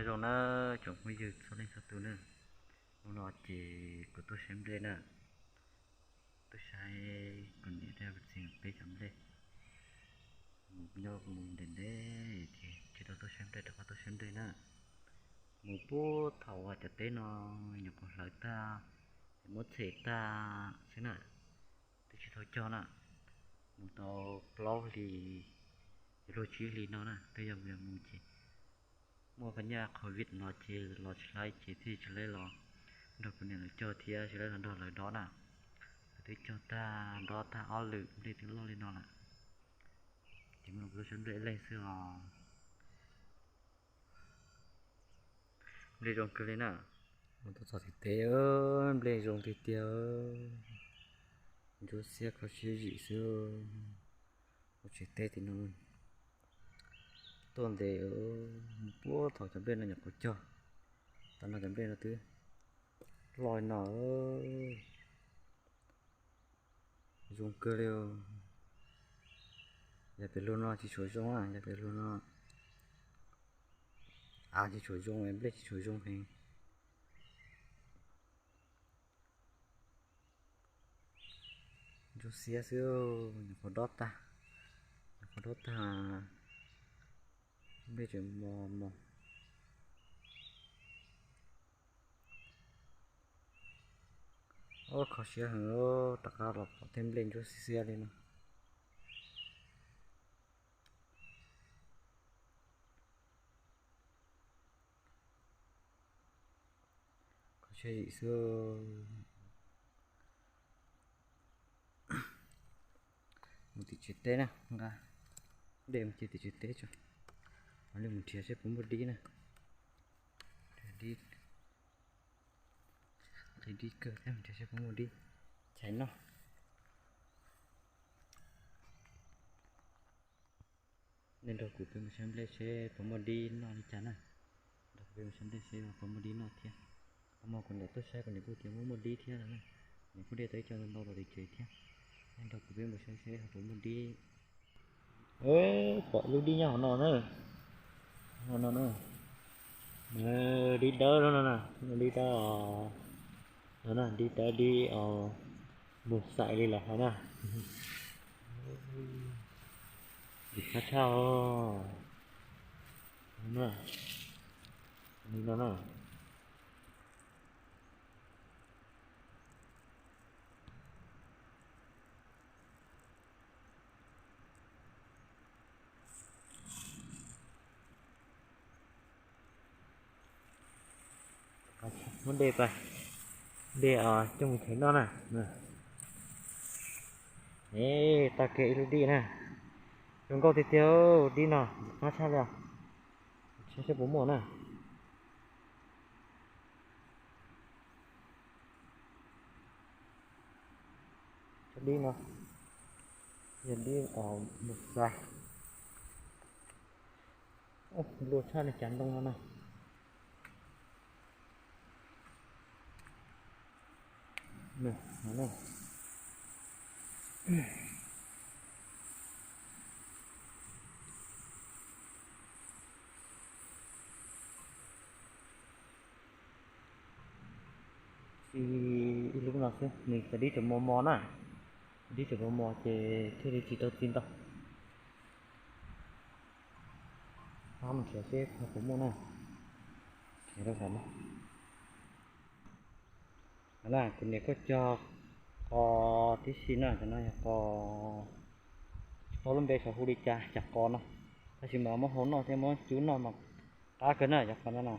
Nyob zoo na tsoom phooj ywg txhua leej txhua tus na, hnub no ces kuv tuaj saib nplej na, tuaj saib kuv niam thiab kuv txiv peb cov nplej. Mus nyob mus ntev ntev ces tsis tau tuaj saib nplej, rov qab tuaj saib nplej na. Mus puag thaum uas cov teb no nyuam qhuav hlawv tag, muab txhem tag xwb na, twb tsis tau cog na. Mus tau plaub hlis, yuav luag tsib hlis no na, twb yog mus ces muaj qhov nyiaj covid no ces los tsis laib ces thiaj tsis laib los nrog kuv niam lawv cog thiab tsis laib los nrog lawv dob na. Lawv twb cog tag dob tag ob lwm nplej twb loj li no lawm. Ces mus kuv tuaj saib nplej ib leeg xwb os. Nplej zoo kawg li na. Mus tuaj txog tim teb, nplej zoo tiag tiag. Ntsuab xiab kho siab zim xwb. Ua tsev teb tim no tuaj ntev, mus puag thaum cov nplej no nyuam qhuav cog, tam no cov nplej no twb loj li no. Zoo kawg li. Yog pem lug no tsis tshua zoo, yog pem lug no av tsis tshua zoo, nplej tsis tshua zoo heev. Ntsuab xiab xwb, nyuam qhuav dob tag, nyuam qhuav dob tag, nplej tseem mos mos. Ua kho siab heev, rov qab los pom tej nplej ntsuab xiab xiab li no. Kho siab zim xwb. Mus tim tsev teb na, nqa dej mus cia tim tsev teb tso, mam li mus nrhiav seb puas muaj dib na. Nrhiav dib, nrhiav dib kawg thiab, nrhiav seb puas muaj dib chais noj. Nej nrog kuv peb mus saib nplej seb puas muaj dib noj li cas na. Nrog kuv peb mus saib nplej seb puas muaj dib noj thiab. Qhov muag kuv niam tuaj saib kuv niam kuj tias muaj muaj dib thiab na. Niam kuj de tau ib co ntau ntau los tim tsev thiab. Nej nrog kuv peb mus saib seb puas muaj dib. Pom lub dib nyob hauv no na. Hauv no na. Dib dawb no na, dib dawb. No na, dib dawb dib os, mus xais li lawm hauv na. Dim qab tshaj os. Li no na. Muab dej pais, dej coj mus chais noj na. Es tag kiag ib lub dib na. Zoo nkauj tiag tiag, dib no qab tshaj li os. Saib seb puas muaj na. Cov dib no yog dib mus xais. Luaj tshaj li cas ntoo no na. Xij ib lub no xwb, nws cov dib tseem mos mos na, dib tseem mos mos ces thiaj li tsis tau txi ntau. Mus nrhiav seb puas muaj na. Nrhiav rau saum no. Kuv niam kuj cog qos tib si na, cov no yog qos, tsis paub lub npe xyov hu li cas cov qos no, tab sis mas muab hau noj thiab muab cub noj mas qab kawg na cov qos no na.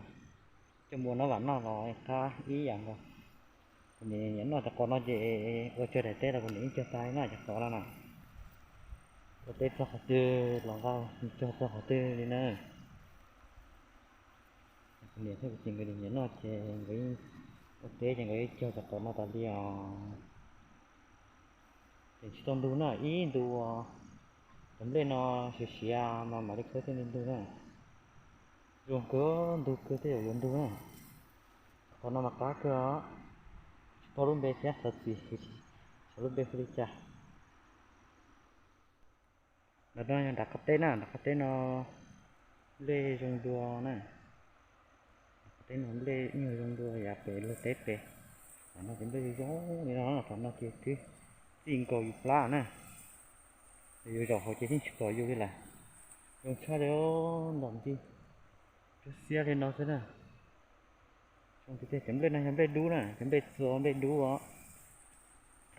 Coj mus ua nab vam noj los qab ib yam nkaus. Kuv niam nyiam noj cov qos no ces ua cog daim teb los kuv niam yeej cog tag na cov qos no na. Ua teb txog qhov twg los nqa cog txog qhov twg li na. Kuv niam thiab kuv txiv nkawd nyiam noj ces nkawd ua teb ces nkawd cog cov qos no tas li os. Ces tsis tau ntug na, ib ntu, cov nplej no siav siav mas mam li khawb thiaj li ntug na. Zoo kawg, ntug kawg tej zaum yuav ntug na. Qhov no mas qab kawg os. Tsis paub lub npe thiab, xav txim xyov lub npe hu li cas. Nram no yog nram qab teb na, nram qab teb no nplej zoo dua na. Teb no nplej nyuag zoo dua yav pem luag teb pem. Tam no ces nplej zoo zoo li no, tam no ces twb txij nkaus yus plab na. Yus zaum hauv ces yeej tsis pom yus li lawm. Zoo tshaj li, ntom ncig rau xiab li no xwb na. Zoo tiag tiag. Cov nplej no yog nplej dub na, cov nplej txua nplej dub os.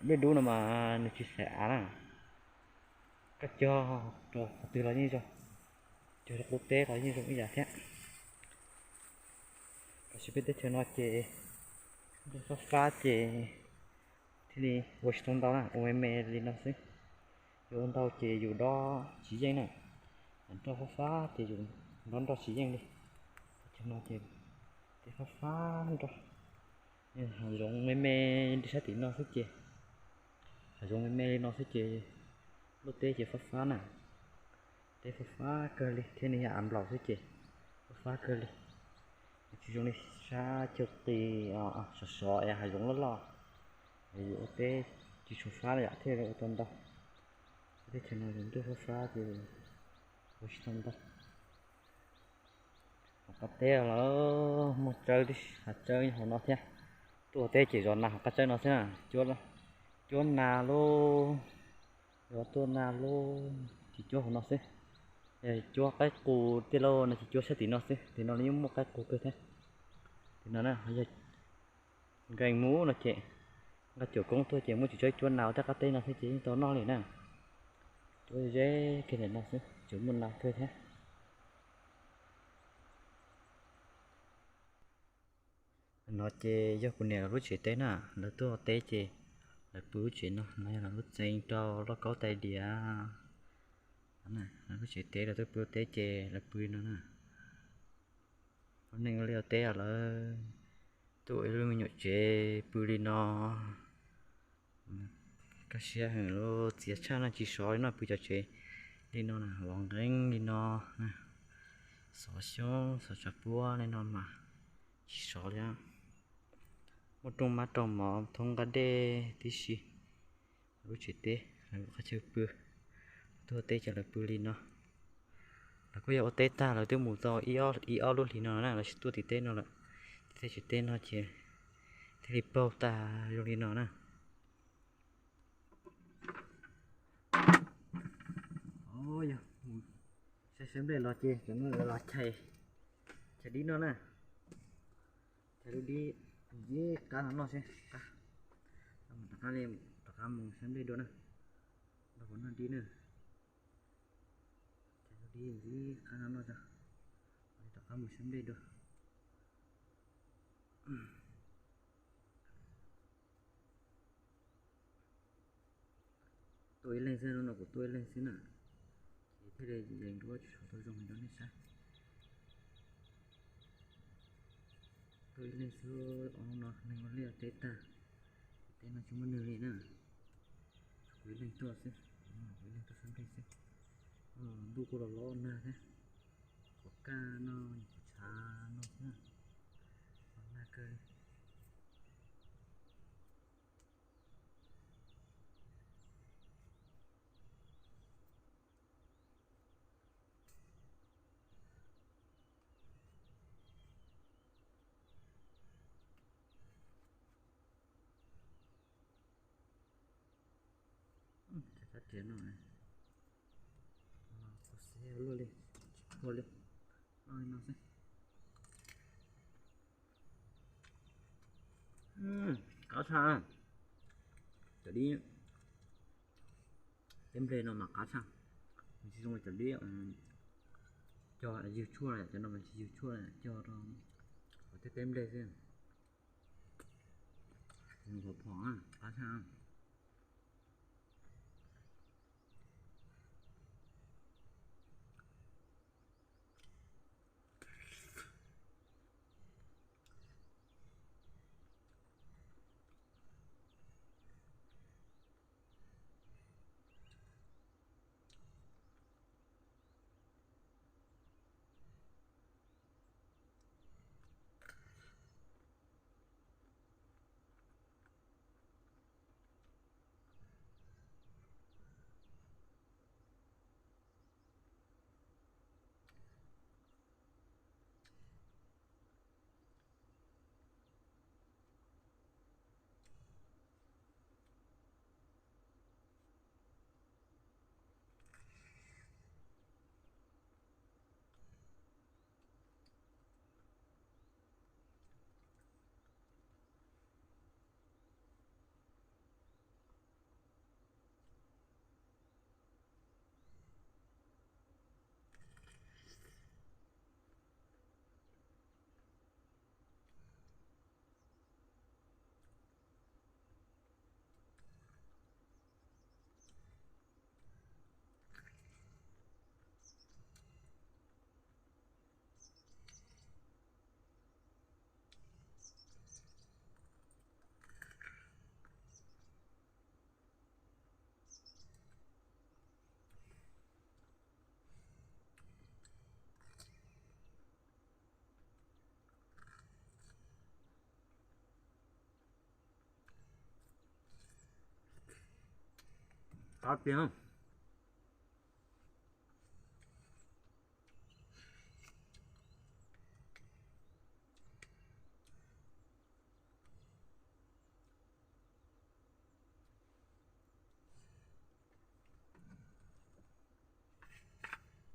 Nplej dub no mas nws tsis xaiv av na. Koj cog rau qhov twg los yeej zoo, cog rau qub teb los yeej zoo ib yam thiab. Tab sis peb teb chaws no ces nroj fab fab ces thiaj li ua tsis tau ntau na, ua me me li no xwb. Yus ua ntau ces yus dob tsis yeej na. Nroj fab fab ces yus dob nroj tsis yeej li. Teb chaws no ces teb fab fab nroj. Hav zoov me me li sab tim no xwb ces, hav zoov me me li no xwb ces luaj teb ces fab fab na. Teb fab fab kawg li thiab nws yog av nplaum xwb ces fab fab kawg li. Nws tsis zoo li sab chaw qis sov sov es hav zoov loj loj, yus ua teb tsis tshua fab yam thiaj li ua tau ntau. Teb chaws no nroj fab fab ces ua tsis tau ntau. Hauv qab teb lawm muaj tsawb, hav tsawb hauv no thiab. Tuaj ua teb ces zov nas hauv qab tsawb no xwb na. Cuab nas lauj, yog tuaj nas lauj ces cuab hauv no xwb. Yog cuab qaib qus tej lauj no ces cuab sab tim no xwb, tim no yeej muaj qaib qus kawg thiab. Tim no na yog nkees mus no ces nqa cuam koob tuaj ces muab cov tsawb cuab nas ua tej qab teb no xwb ces yeej tau noj li na. Cuab ze kiag ntawm no xwb, tseem muaj nas kawg thiab. No ces yog kuv niam lawv lub tsev teb na, lawv tuaj ua teb ces lawv pw lub tsev no, no yog lawv lub tsev rau lauj kaub tais diav. Lawv lub tsev teb lawv tuaj pw ua teb ces lawv pw li no na. Lub neej ua liaj ua teb lawv tuaj ua ib lub me nyuam tsev pw li no. Kaj siab heev lub txias tshaj no tsis sov li no, pw cov tsev li no na, vov nqeeb li no, xov xyoob xov tshav puab li no mas tsis sov li. Muaj rooj mab rau mov thoob nqaj dej tib si. Lub tsev teb, lawv qhov chaw pw, tuaj ua teb ces lawv pw li no. Lawv kuj yog ua teb tag lawv twb mus tau ib ob lub hlis no na, lawv tsis tuaj tim teb no lawm. Tim teb tsev teb no ces thiaj li paug tag zoo li no na. Yog mus saib sab nplej los ces cov no los chais, chais dib no na. Chais lub dib ntxiv qab no noj seb qab. Rov qab li, rov qab mus saib nplej dua na. Nrog kuv noj dib na. Chais lub dib ntxiv qab no noj tso, rov qab mus saib nplej dua. Tuaj ib leeg xwb, hnub no kuv tuaj ib leeg xwb na, ces thiaj li yees dua tsis tshua tau zoo rau nej saib. Tuaj ib leeg xwb, hnub no neeg ua liaj teb tag, teb no tsis muaj neeg li na. Kuv ib leeg tuaj xwb, kuv ib leeg tuaj saib nplej xwb. Ntuj kuj los los nag thiab, kuv kaj no, kuv tshav no xwb, los nag kawg li. Cov kab riam no, khuv xim luaj li, tsis phua li, noj li no xwb. Qab tshaj, cov dib, teb nplej no mas qab tshaj, nws tsis zoo li cov dib cog ywg tshuaj, cov no mas tsis ywg tshuaj, cog rau hauv tej teb nplej xwb. Nws phom phom, qab tshaj. Tau tiag.